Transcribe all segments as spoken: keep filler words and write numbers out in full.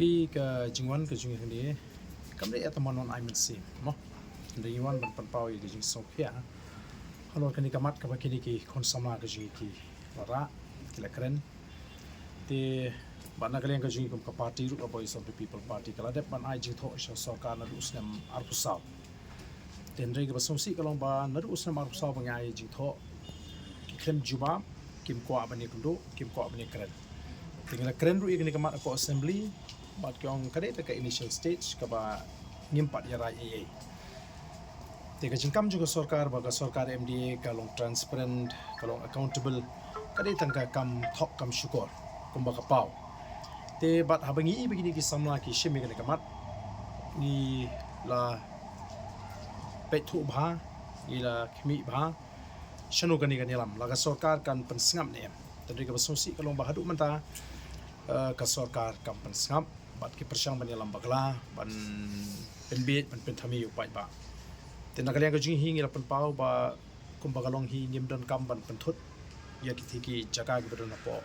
Ïa ka jingwan ka jong ngi hangne kam dei ïa ka mon wan ai mynsiem mo. Hynrei ngi wan ban pynpaw ïa ka jingsngewkhia halor kane ka mat kaba kine ki khun samla ka jong ngi ki la rah, ki la kren. Te bad na ka liang ka jong ngi kum ka party ruh ka Voice of the People Party ka la dep ban ai jingthoh sha sorkar naduh u snem arphew saw. Te hynrei kaba sngewsih ka long ba naduh u snem arphew saw ba ngi ai jingthoh, ki khlem jubab, kim kwah ban ïakynduh, kim kwah ban ïakren. Te ngi la kren ruh ïa kane ka mat hapoh assembly, bad ki ong ka dei tang ka initial stage kaba ngim pat ïa rai ei ei. Te ka jingkam jong ka sorkar ba ka sorkar M D A ka long transparent, ka long accountable, ka dei tang ka kam thok kam shukor kumba ka paw. Te bad haba ngi i ba kine ki samla ki shim ïa kane ka mat, ngi la peit thuh bha, ngi la khmih bha shano kane ka niam, la ka sorkar kan pynsngap ne em. Te hynrei kaba sngewsih ka long ba haduh mynta, eh, ka sorkar kam pynsngap bad ki pyrshang ban ïalam bakla, ban pynbiej, ban pynthame ïa u paidbah. Te na ka liang ka jong ngi hi ngi la pynpaw ba kumba ka long hi ngim donkam ban pynthut ïa kitei ki jaka kiba don hapoh,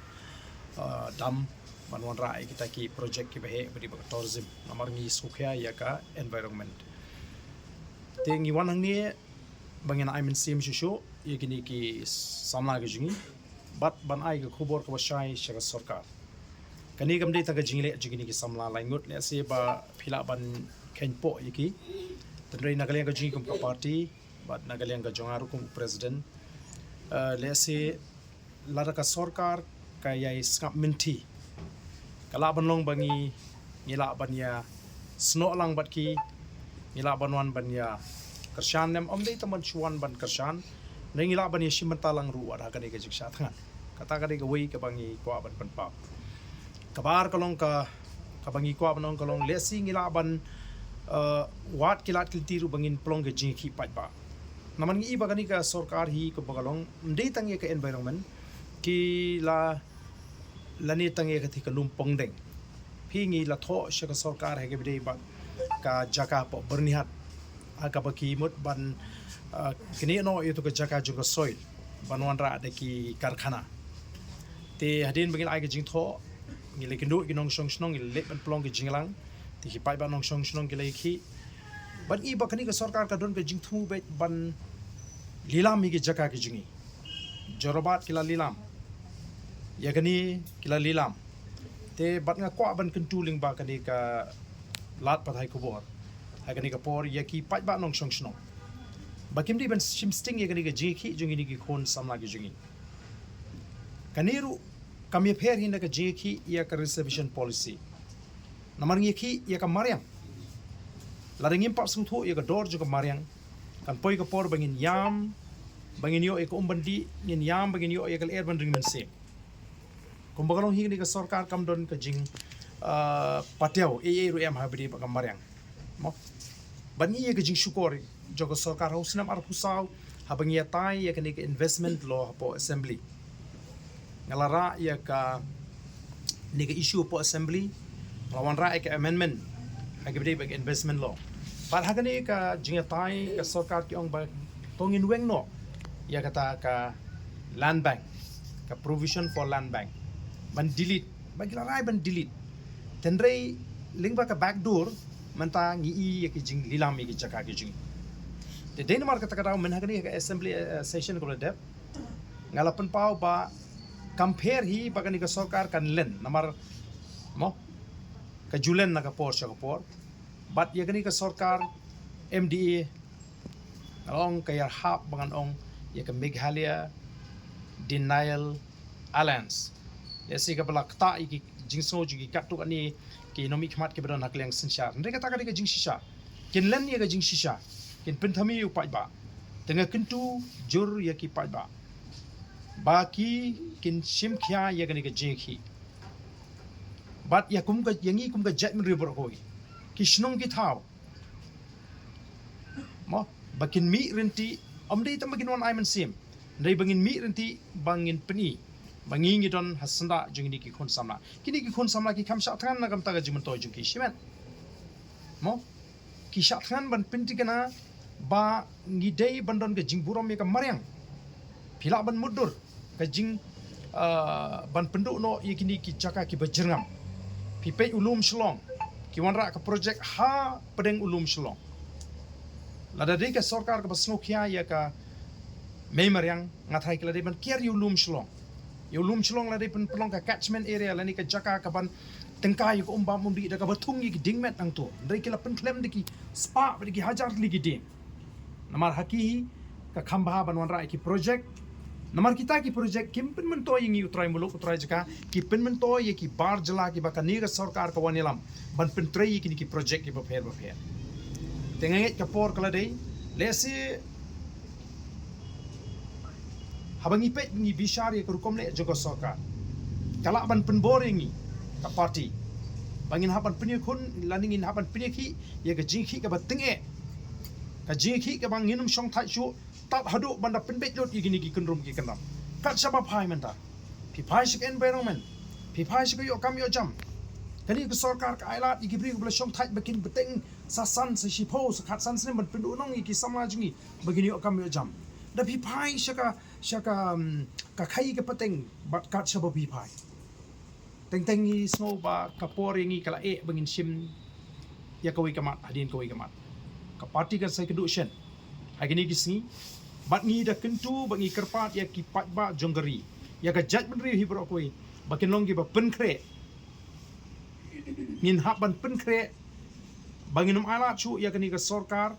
ah, dam ban wanrah ïa kita ki project kiba heh ba dei ba ka tourism. Namar ngi sngewkhia ïa ka environment. Te ngi wan hangne ba ngin ai mynsiem shuh shuh ïa kine ki samla ki jong ngi bad ban ai ka khubor kaba shai sha ka sorkar. Kane kam dei tang ka jingleh jong kine ki samla laingut, lehse ba phi lah ban kheiñpoh ïa ki. Te hynrei na ka liang ka jong ngi kum ka party bad na ka liang ka jong nga ruh kum u president, eh, lehse lada ka sorkar ka ïai sngap mynthi, ka lah ban long ba ngi, ngi lah ban ïa snoh lang bad ki, ngi lah ban wan ban ïa kyrshan ne em. Ym dei tang ban shu wan ban kyrshan, hynrei ngi lah ban ïa shim bynta lang ruh wat ha kane ka jingshah thngan. Kata ka dei kawei kaba ngi kwah ban pynpaw. Kaba ar ka long ka, kaba ngi kwah ban ong ka long lehse ngi lah ban, eh, wad ki lad ki lynti ruh ba ngin pynlong ka jingïakhih paidbah. Namar ngi i ba kane ka sorkar hi kaba ka long ym dei tang ïa ka environment, ki la, lane tang ïa katei ka lum pongdeng. Phi, ngi la thoh sha ka sorkar ha kaba dei bad ka jaka hapoh Byrnihat, ha kaba ki mut ban, ah, knieh noh ïa tu ka jaka jong ka soil ban wanrah da ki karkhana. Te hadien ba ngi la ai ka jingthoh, ngi la kynduh ki nongshong shnong, ngi la leit ban pynlong ki jingïalang. Te ki paidbah nongshong shnong ki la ïakhih. Bad ngi i ba kane ka sorkar ka don ka jingthmu beit ban lilam ïa ki jaka ki jong ngi. Jorabat ki la lilam, ïa kane ki la lilam. Te bad nga kwah ban kyntu lyngba kane ka lad pathai khubor ha kane ka por ïa ki paidbah nongshong shnong ba kim dei ban shim sting ïa kane ka jingïakhih jong kine ki khun samla ki jong ngi. Kane ruh kam ïapher hi na ka jingïakhih ïa ka reservation policy. Namar ngi ïakhih ïa ka mariang. Lada ngim pat sngewthuh ïa ka dor jong ka mariang, kan poi ka por ba ngin ïam ba ngin ïoh ïa ka um ban dih, ngin ïam ba ngin ïoh ïa ka lyer ban ring mynsiem. Kumba ka long hi kane ka sorkar kam don ka jing, ah, patiaw ei ei ruh em ha ba dei bad ka mariang. Mo. Bad ngi ïa ka jingshukor jong ka sorkar ha u snem arphew saw haba ngi ïatai ïa kane ka investment law hapoh assembly. Nga la rah ïa kane ka issue hapoh assembly, nga la wanrah ïa ka amendment ha kaba dei bad ka investment law. Bad ha kane ka jingïatai ka sorkar ki ong ba to ngin weng noh ïa kata ka land bank, ka provision for land bank, ban delete, ba ki la rai ban delete. Te hynrei lyngba ka backdoor mynta ngi i ïa ki jinglilam ïa ki jaka ki jong ngi. Te dei namar kata ka daw mynta ha kane ka assembly, eh, session kaba la dep, nga la pynpaw ba kam pher hi ba kane ka sorkar kan len, namar mo, ka ju len na ka por sha ka por. Bad ïa kane ka sorkar M D A, nga la ong ka ïarhap ba ngan ong ïa ka Meghalaya Denial Alliance. Lehse kaba la ktah ïa ki jingsngew jong ki katto katne ki nongmihkhmat kiba don ha ka liang synshar. Hynrei kata ka dei ka jingshisha. Kin len ïa ka jingshisha, kin pynthame ïa u paidbah. Te nga kyntu jur ïa ki paidbah ba ki kin shim khia ïa kane ka jingïakhih. Bad ïa kum ka, ïa ngi kum ka jaitbynriew baroh kawei, ki shnong ki thaw, mo, ba kin mih ryntih, ym dei tang ba kin wan ai mynsiem, hynrei ba ngin mih ryntih ba ngin pyni ba ngi ngi don ha syndah jong kine ki khun samla. Kine ki khun samla ki kham shah thngan na ka bynta ka jingmyntoi jong ki shimet. Mo, ki shah thngan ban pynthikna ba ngi dei ban don ka jingburom ïa ka mariang. Phi lah ban mutdur ka jing, ah, ban pynduh noh ïa kine ki jaka kiba jyrngam. Phi peit u lum Shillong, Ki wanrah ka project ha pdeng u lum Shillong. Lada dei ka sorkar kaba sngewkhia ïa ka Mei Mariang, nga tharai ki la dei ban kiar ïa u lum Shillong. Ïa u lum Shillong la dei pynpynlong ka catchment area lane ka jaka kaban tyngkai ïa ka um bam um dih da kaba thung ïa ki dieng met nangto. Hynrei ki la pynkhlem da ki spah bad da ki hajar tylli ki dieng. Namar ha ki ka kham bha ban wanrah ïa ki project. Namar kita ki project kim pynmyntoi ïa ngi u trai muluk u trai jaka, ki pynmyntoi ïa ki bar jylla kiba kane ka sorkar ka wan ïalam ban pyntrei ïa kine ki project kiba pher ba pher. Te nga ngeit ka por ka la dei, lehse haba ngi peit ngi bishar ïa ka rukom leh jong ka sorkar, ka lah ban pynbor ïa ngi ka party ba ngin hap ban pynïakhun lane ngin hap ban pynïakhih ïa ka jingkhih kaba tyngeh, ka jingkhih kaba ngin ym shong thait shuh tad haduh ban da pynbeit lut ïa kine ki kynrum ki kyndam. Kat shaba phai mynta, phi phai sha ka environment, phi phai sha ka ïoh kam ïoh jam. Kane ka sorkar ka ailad ïa ki briew kiba la shong thait ba kin bteng sa san sa shiphew sa khatsan snem ban pynduhnong ïa ki samla jong ngi ba kin ïoh kam ïoh jam. Da phi phai sha ka sha ka, um, ka khaii ka pateng bad kat shaba phi phai. Teng teng ngi sngew ba ka por ïa ngi ka la eh ba ngin shim ïa kawei ka mat hadien kawei ka mat. Ka party kan sa ïakynduh shen ha kine ki sngi. Bad ngi da kyntu bad ngi kyrpad ïa ki paidbah jong ka ri, ïa ka jaitbynriew hi baroh kawei, ba kin long kiba pynkhreh. Ngin hap ban pynkhreh ba ngin ym ailad shuh ïa kane ka sorkar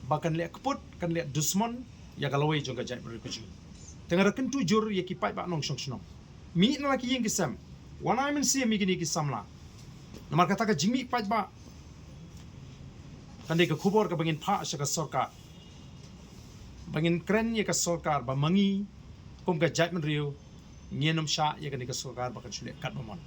ba kan leh kput, kan leh dusmon ïa ka lawei jong ka jaitbynriew ka jong ngi. Te nga da kyntu jur ïa ki paidbah nongshong shnong, mih na la ki ïing ki sem, wan ai mynsiem ïa kine ki samla. Namar kata ka jingmih paidbah kan dei ka khubor kaba ngin phah sha ka sorkar, ba ngin kren ïa ka sorkar ba ma ngi kum ka jaitbynriew ngin ym shah ïa kane ka sorkar ba kan shu leh katba mon.